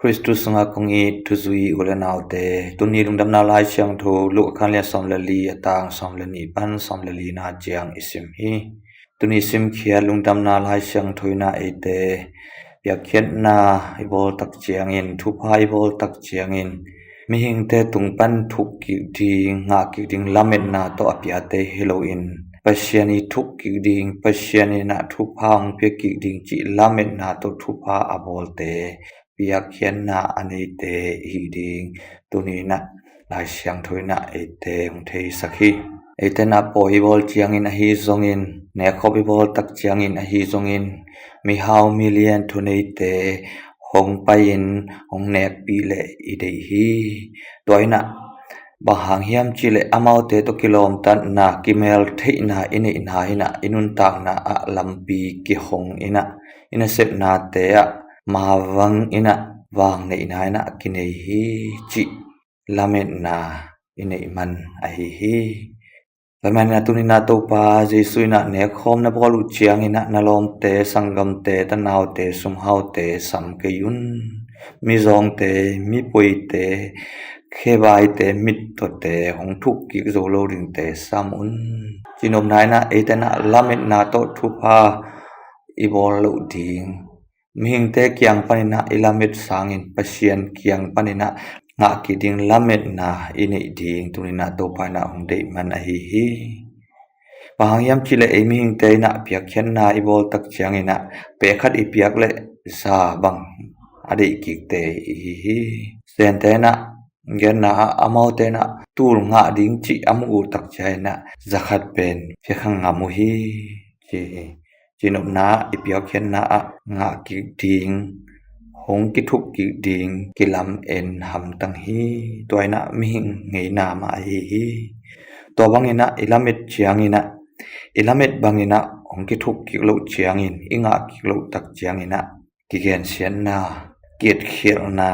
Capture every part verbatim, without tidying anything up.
Khristu sungah kong it thuzui u le naute, tuni lungdamna Lai Siangtho Luka khanlian sawm le li, a tang sawm le nih pan sawm le lina ciang i sim hi. Tuni simkhiat lungdamna Lai Siangtho in ah eite piakkhiatna i bawl tak ciangin, thupha i bawl tak ciangin, mihingte tung pan thuk kik ding, ngah kik ding lametna tawh a piate hi loin, Pasian i thuk kik ding, Pasian in ah thupha hong pia kik ding cih lametna tawh thupha a bawlte piakkhiatna a neite i hi ding tuni in ah Lai Siangtho in ah eite hong theisak hi. Eite in ah pawi i bawl ciangin ahi zongin, nekkhop i bawl tak ciangin ahi zongin, mihau milian thuneite hong pai-in hong nekpih leh i deih hi. Tua in ah bang hang hiam cih leh amaute tawh kilawmtatna, kimeltheihna i neihna in ah i nuntakna ah lampi kihong in ah, i nasepnate ah mavang in ah vang neihna in ah kinei hi cih lametna i neih man ahi hi. Tua manin ah tuni in ah Topa Jesu in ah nekkhawm na bawl uh ciangin ah na lawmte, sanggamte, tanaute, sumhaute sam kei un. Mizawngte, mipuite, khebaite, mittawte, hong thuk kik zo lo dingte sam un. Cinopna in ah eite in ah lametna tawh thupha i bawl loh ding, mihingte kiang panin ah i lamet sangin Pasian kiang panin ah ngah kik ding lametna i neih ding tuni in ah Topa in ah hong deih man ahi hi. Bang hang hiam cih leh ei mihingte in ah piakkhiatna i bawl tak ciangin ah pek khat i piak leh za bang a deih kikte i hi hi. Sente in ah genna ah amaute in ah tul ngah ding cih a muh uh tak ciangin ah za khat pen pia kha ngam uh hi ci hi. Cinopna i piakkhiatna ah ngah kik ding, hong kithuk kik ding kilamen hamtang hi. Tua in ah mihing ngeina mah ahi hi. Tua bangin ah i lamet ciangin ah, i lamet bangin ah hong kithuk kik loh ciangin, i ngah kik loh tak ciangin ah kigensiatna, kietkhialhna,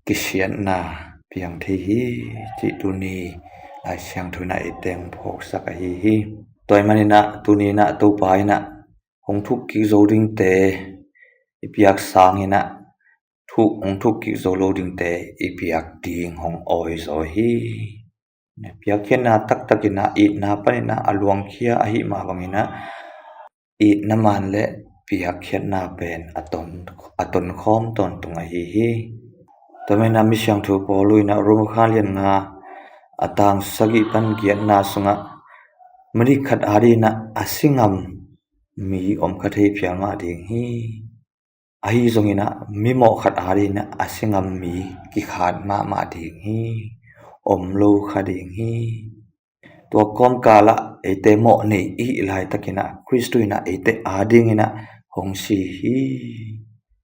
kisiatna piang thei hi cih tuni Lai Siangtho in ah eite hong phawksak ahi hi. Tua ahih manin ah tuni in ah Topa in ah hong thuk kik zo dingte i piak sangin ah thuk, hong thuk kik zo lo dingte i piak ding hong awi zaw hi. Piakkhiatna taktak in ah itna panin ah a luangkhia ahih mah bangin ah itna man le piakkhiatna pen a ton, a tonkhawm tawntung ahi hi. Tua manin ah Misiangtho Paul in ah Rom khanlian nga, a tang sagih pan giatna sungah, midik khat adingin ah a si ngam mi om kha thei phial mah ding hi. Ahi zongin ah mimawh khat adingin ah a si ngam mi kikhat mahmah ding hi. Om lo kha ding hi. Tua kawmkal ah eite mawh nei i hih laitakin ah Khristu in ah eite adingin ah hong si hi.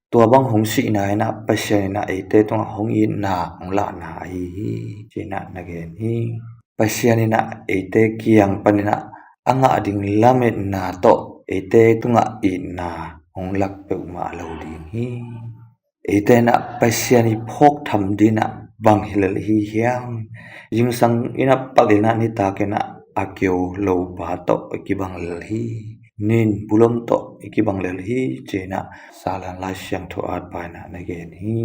Tua bang hong sihna in ah Pasian in ah eite tungah hong itna, hong lahna ahi hi ci-in ah na gen hi. Pasian in ah eite kiang panin ah a ngah ding lametna tawh eite tungah itna hong lak peuhmah lo ding hi. Eite in ah Pasian i phawk tham dingin ah bang hi lel hi hiam? Zingsang in ah palh in ah nitakin ah a keu lopa tawh i kibang lel hi. Nin pulom tawh i kibang lel hi ci-in ah Salan Lai Siangtho atpa in ah na gen hi.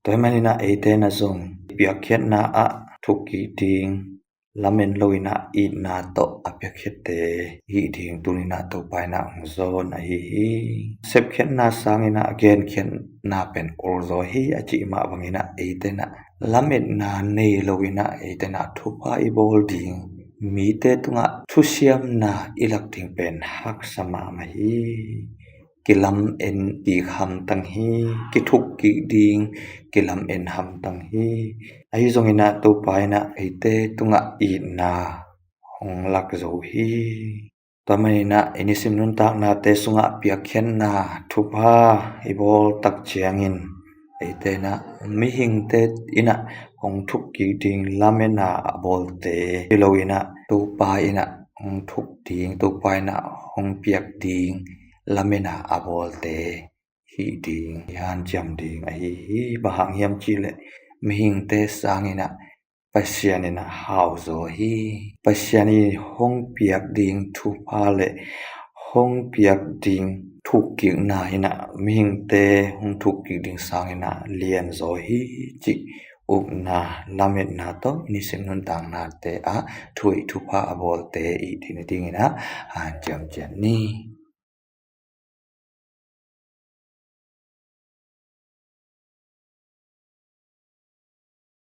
Tua ahih manin ah eite in ah zong piakkhiatna ah thuk kik ding, lamen lo in ah itna tawh a piakkhiatte i hih ding tuni in ah Topa in ah hong zawn ahi hi. Sepkhiatna sangin ah genkhiatna pen ol zaw hi a cih mah bangin ah eite in ah lametna nei lo in ah eite in ah thupha i bawl ding, mite tungah thusiamna i lak ding pen haksa mahmah hi. Kilamen kik hamtang hi. Kithuk kik ding kilamen hamtang hi. Ahi zongin ah Topa in ah eite tungah itna hong lak zo hi. Tua manin ah i nisim nuntaknate sungah piakkhiatna thupha i bawl tak ciangin eite in ah mihingte in ah hong thuk kik ding lametna a bawlte hi lo in ah Topa in ah hong thuk ding, Topa in ah hong piak ding lametna a bawlte hih ding, i hanciam ding ahi hi. Bang hang hiam cih leh mihingte sangin ah Pasian in ah hau zaw hi. Pasian i hong piak ding thupha le hong piak ding thukkikna in ah mihingte hong thukkik ding sangin ah lianzaw hi cih upna lametna tawh i nisim nuntaknate ah thu hoih thupha a bawlte i theihna dingin ah hanciam ciat ni.